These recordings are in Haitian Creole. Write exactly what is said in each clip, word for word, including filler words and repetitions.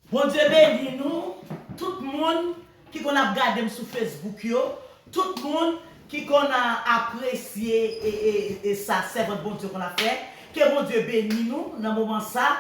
Bondye beni nou, tout moun ki konn ap gade m sou Facebook yo, tout moun ki konn a- apresye e, e, e sa sèvant Bondye konn ap fè. Ke Bondye beni nou nan moman sa.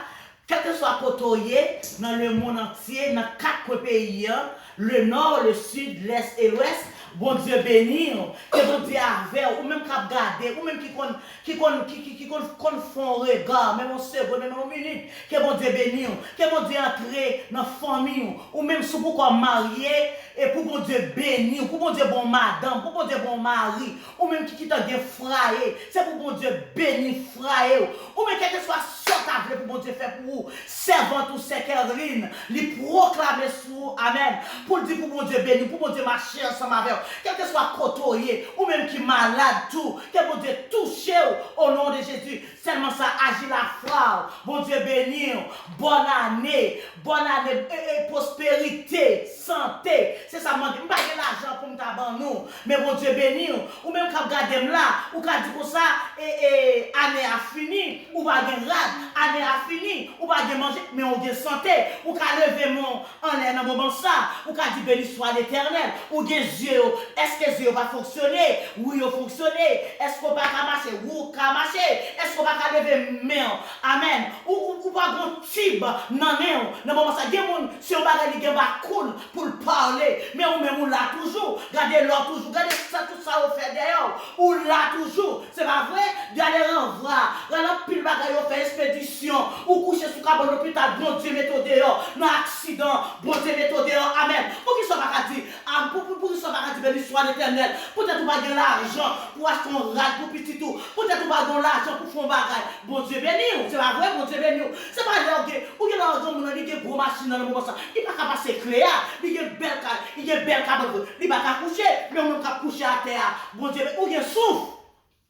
Kèlkeswa kote w ye, nan lemonn antye, nan kat kwen peyi an, le nò, le sid, lès e lwès, Bondye beni w. Ke Bondye avè w, ou menm k ap gade, ou menm ki konn ki konn, ki, ki, ki konn, konn fè yon rega, menm yon segonn, menm yon minit. Ke Bondye beni w. Ke Bondye antre nan fanmi w. Ou menm si w poko marye, e pou Bondye beni w, pou Bondye ba w madanm, pou Bondye ba w mari. Ou menm ki, ki gentan gen fwaye, se pou Bondye beni fwaye w. Ou menm kèlkeswa sa w ta vle pou Bondye fè pou ou, sèvant ou, sè Kerline, li pwoklame sou ou, amèn. Pou l di pou Bondye beni w, pou Bondye mache ansanm avè w. Kèlkeswa kote w ye, ou menm ki malad tou, ke Bondye touche w, o non de Jezi. Sèlman sa, aji lafwa w. Bondye beni w. Bòn ane. Bòn ane, e, e, pwosperite, sante. Se sa m mande. M pa gen lajan pou m ta ban nou. Men Bondye beni w. Ou menm k ap gade m la, ou ka di konsa, e, e, ane a fini, ou pa gen rad. Ane a fini, ou pa gen manje, men ou gen sante. Ou ka leve men w anlè nan moman sa, ou ka di, beni swa Letènèl. Ou gen zye yo, èske zye yo pa fonksyone? Wi, yo fonksyone. Èske w pa ka mache? Wi, w ka mache. Èske w pa ka leve men w? Amèn. Ou, ou, ou pa gon tib nan nen w. Nan moman sa, gen moun, se yon bagay li gen ba kou l pou l pale. Men ou menm ou la toujou. Gade lè w toujou. Gade sa, tout sa yo fè dèyè w. Ou la toujou. Se pa vre? Gade ranvwa. Gade anpil bagay yo fè, espedisyon. Ou kouche sou kabann lopital, Bondye mete w deyò. Nan aksidan, Bondye mete w deyò. Amèn. Poukisa w pa ka di, a, pou, pou, poukisa w pa ka di, beni swa Letènèl? Poutèt ou pa gen lajan pou achte yon rad pou pitit ou. Poutèt ou pa gen lajan pou fè yon bagay. Bondye beni w. Se pa vre? Bondye beni w. Se pa lè w gen, ou gen lè w gen moun nan, li gen gwo machin nan nan moman sa. Li pa ka pase kle a. Li gen bèl kay, li gen bèl kabann vre. Li pa ka kouche, men ou menm k ap kouche atè a. Bondye beni, ou gen souf.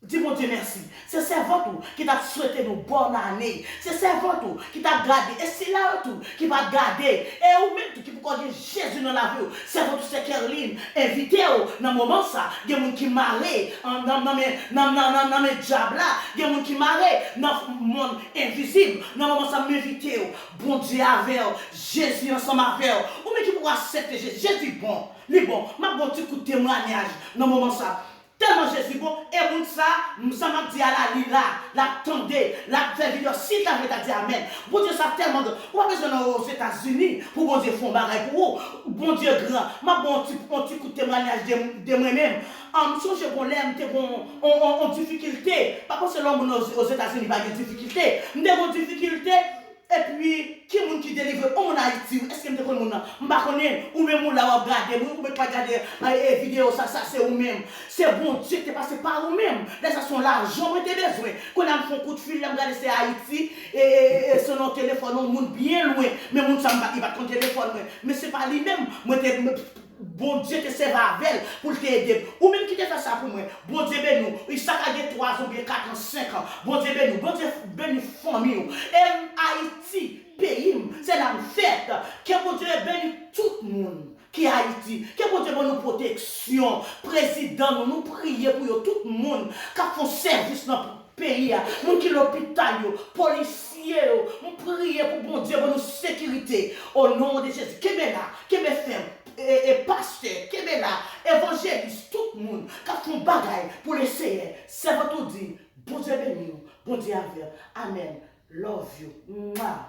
Di Bondye mèsi. Se sèvant ou ki t ap swete nou bòn ane. Se sèvant ou ki t ap gade. E sila yo tou ki pa t gade. E ou menm tou ki poko gen Jezi nan lavi w. Sèvant ou sè Kerline envite w nan moman sa. Gen moun ki mare an, nan, nan men, nan, nan, nan, nan men dyab la. Gen moun ki mare nan monn envizib. Nan moman sa, m envite w. Bondye avè w. Jezi ansanm avè w. Ou menm ki poko aksepte Jezi. Jezi bon. Li bon. M ap ba w ti kout temwayaj nan moman sa. Tèlman Jezi bon, e moun sa, m, sa m ap di a la, li la, l ap tande, l ap fè videyo, si l ta vle ta di amèn. Bondye sa tèlman gran, ou pa bezwen nan Ozetazini pou Bondye fè yon bagay pou ou. Bondye gran, m ap ba w yon ti, yon ti kout temwayaj de, de mwen menm. An, m sonje gon lè m te gon, on, on, on difikilte, pa panse lè yon moun Oz-, Ozetazini pa gen difikilte. M te gon difikilte, epi, ki moun ki delivre? On moun Ayiti, wi. Èske m te konn moun nan? M pa konnen. Ou menm ou la w ap gade m, wi, ou mèt pa gade, e, e, videyo sa, sa se ou menm. Se Bondye ki te pase pa ou menm. Lè sa se yon lajan mwen te bezwen. Kounye a m fè yon kout fil, lè m gade se Ayiti, e, e, e, e, se nan telefòn yon moun byen lwen. Men moun sa m pa, li pa t konn telefòn mwen. Men se pa li menm. Mwen te, Bondye te sèvi avè l pou l te ede m. Ou menm ki te fè sa pou mwen, Bondye beni w. Wi, sa ka gen twa zan oubyen kat an, senk an. Bondye beni w. Bondye beni fanmi w. E m, Ayiti, peyi m, se la m fèt. Ke Bondye beni tout moun ki Ayiti. Ke Bondye ban nou pwoteksyon. Prezidan nou, nou priye pou yo. Tout moun k ap fè yon sèvis nan peyi a, moun ki lopital yo, polisye yo, m priye pou Bondye ban nou sekirite. O non de Jezi, kenbe la, kenbe fèm. E, e, pastè, kenbe la, evanjelis, tout moun k ap fè yon bagay pou Leseyè. Sèvant ou di, Bondye beni w, Bondye avè w. Amèn. Love you. Mwa.